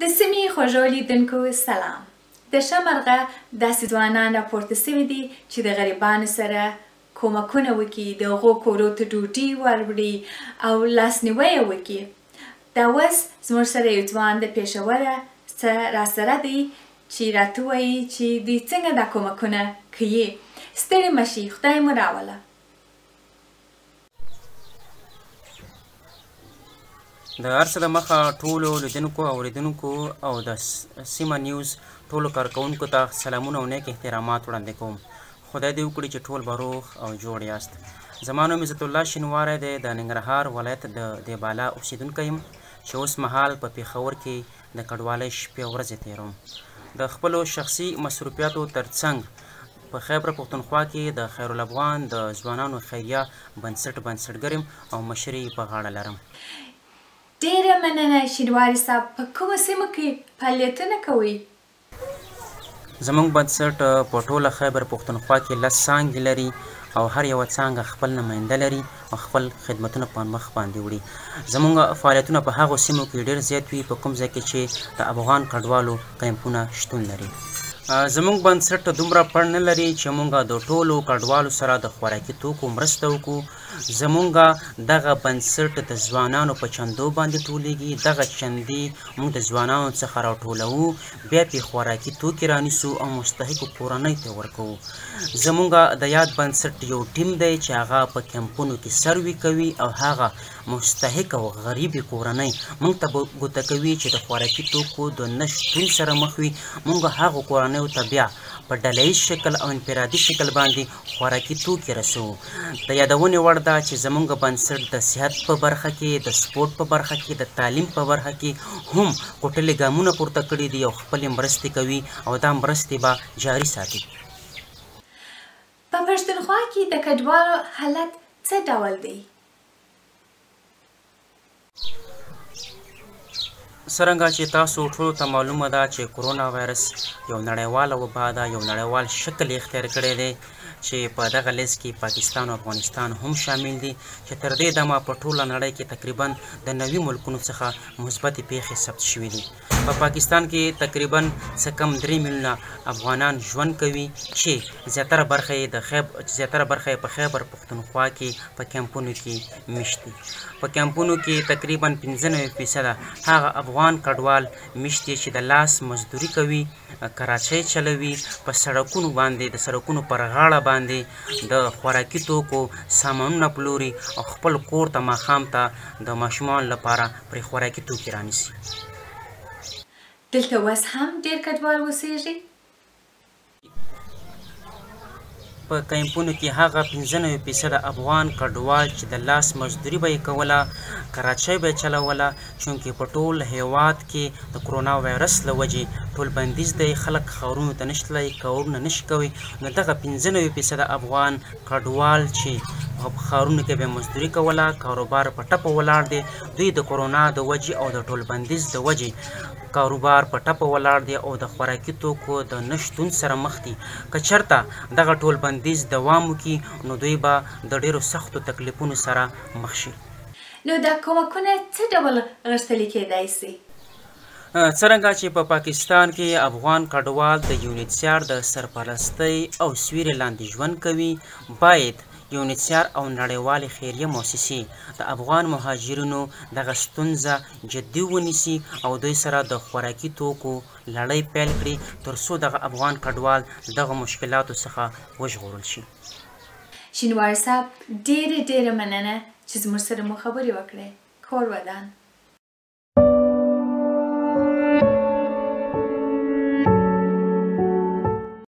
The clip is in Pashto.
د سیمې خوږو لیدونکو سلام. د ښه مرغه داسې ځوانان راپورته شوي دي چې د غریبانو سره کومکونه وکړي، د هغو کورو ته ډوډۍ وروړي او لاسنیوی یې وکړي. دا اوس زموږ سره یو ځوان د پېښوره څه راسره دی چې راته ووایي چې دوی څنګه دا کومکونه کوي. ستړي مه شئ، خدای مو راوله. د هر څه د مخه ټولو لیدونکو، اوریدونکو او د سیمه نیوز ټولو کارکوونکو ته سلامونه او نیک احترامات وړاندې کوم. خدای دې وکړي چې ټول به روغ او جوړ یاست. زما نوم عزت الله شینواری دی، د ننګرهار ولایت د دیبالا اوسېدونکی یم چې اوس مهال په پېښور کې د کډوالۍ شپې ورځې تېروم. د خپلو شخصي مصروفیاتو ترڅنګ په خیبر پښتونخوا کې د خیرالافغان د ځوانانو خیریه بنسټ بنسټګر یم او مشري په غاړه لرم. ډېره مننه شینواری صاحب، په کومو سیمو کې فعالیتونه کوئ؟ زموږ بنسټ په ټوله خیبر پښتونخوا کې 10 څانګې لري او هر یوه څانګه خپل نماینده لري او خپل خدمتونه په مخ باندې وړي. زموږ فعالیتونه په هغو سیمو کې ډېر زیات وي په کوم ځای کې چې د افغان کډوالو کمپونه شتون لري. زموږ بنسټ دومره پړ نه لري چې موږ د ټولو کډوالو سره د خوراکي توکو مرسته وکړو. زموږ دغه بنسټ د ځوانانو په چندو باندې ټولېږي. دغه چندې موږ د ځوانانو څخه راټولوو، بیا پرې خوراکي توکي رانیسو او مستحقو کورنۍ ته ورکوو. زموږ د یاد بنسټ یو ټیم دی چې هغه په کمپونو کې سروي کوي او هغه مستحق او غریبې کورنۍ موږ ته ګوته کوي چې د خوراکي توکو د نه شتون سره مخ وي. موږ هغو کورنیو ته بیا په ډله ییز شکل او انفرادي شکل باندې خوراکي توکي رسوو. د یادونې وړ ده چې زموږ بنسټ د صحت په برخه کې، د سپورت په برخه کې، د تعلیم په برخه کې هم کوټلي ګامونه پورته کړي دي او خپلې مرستې کوي او دا مرستې به جاري ساتي. په پښتونخوا کې د کډوالو حالت څه ډول دی؟ څرنګه چې تاسو ټولو ته معلومه ده چې کرونا وایرس یو نړیواله وبا ده، یو نړیوال شکل یې اختیار کړی دی چې په دغه لیست کې پاکستان او افغانستان هم شامل دي چې تر دې دمه په ټوله نړۍ کې تقریبا د 90 ملکونو څخه مثبتې پیښې ثبت شوې دي. په پاکستان کې تقریبا څه کم 3 میلیونه افغانان ژوند کوي چې زیاتره برخه یې په خیبر پښتونخوا کې په کمپونو کې میشت دي. په کمپونو کې تقریبا 95% هغه افغان کډوال میشت دي چې د لاس مزدوري کوي، کراچۍ چلوي، په سړکونو باندې د سړکونو پر غاړه باندې د خوراکي توکو سامانونه پلوري او خپل کور ته ماښام ته د ماشومانو لپاره پرې خوراکي توکي رانیسي. دلته اوس هم ډېر کډوال اوسېږي؟ په کمپونو کې هغه 95% افغان کډوال چې د لاس مزدوري به یې کوله، کراچۍ به یې چلوله، چونکې په ټول هیواد کې د کرونا وایرس له وجې ټول بندیز دی، خلک ښارونو ته نشي تللی، کارونه نشي کوي. نو دغه 95% افغان کډوال چې په ښارونو کې به مزدوري کوله، کاروبار په ټپه ولاړ دی، دوی د کرونا د وجې او د ټول بندیز د وجې کاروبار په ټپه ولاړ دی او د خوراکي توکو د نه شتون سره مخ دي. که چېرته دغه ټول بندیز دوام وکړي نو دوی به د ډېرو سختو تکلیفونو سره مخ شي. نو دا کومکونه څه ډول غوښتل کېدای شي؟ څرنګه چې په پاکستان کې افغان کډوال د یونیسیار د سرپرستۍ او سیوري لاندې ژوند کوي، باید یونیسیار او نړیوالې خیریه موسسې د افغان مهاجرینو دغه ستونزه جدي ونیسي او دوی سره د خوراکي توکو لړۍ پیل کړي تر څو دغه افغان کډوال دغه مشکلاتو څخه وژغورل شي. شینواری صاحب، ډېره ډېره مننه چې زموږ سره مو خبرې وکړې. کور ودان.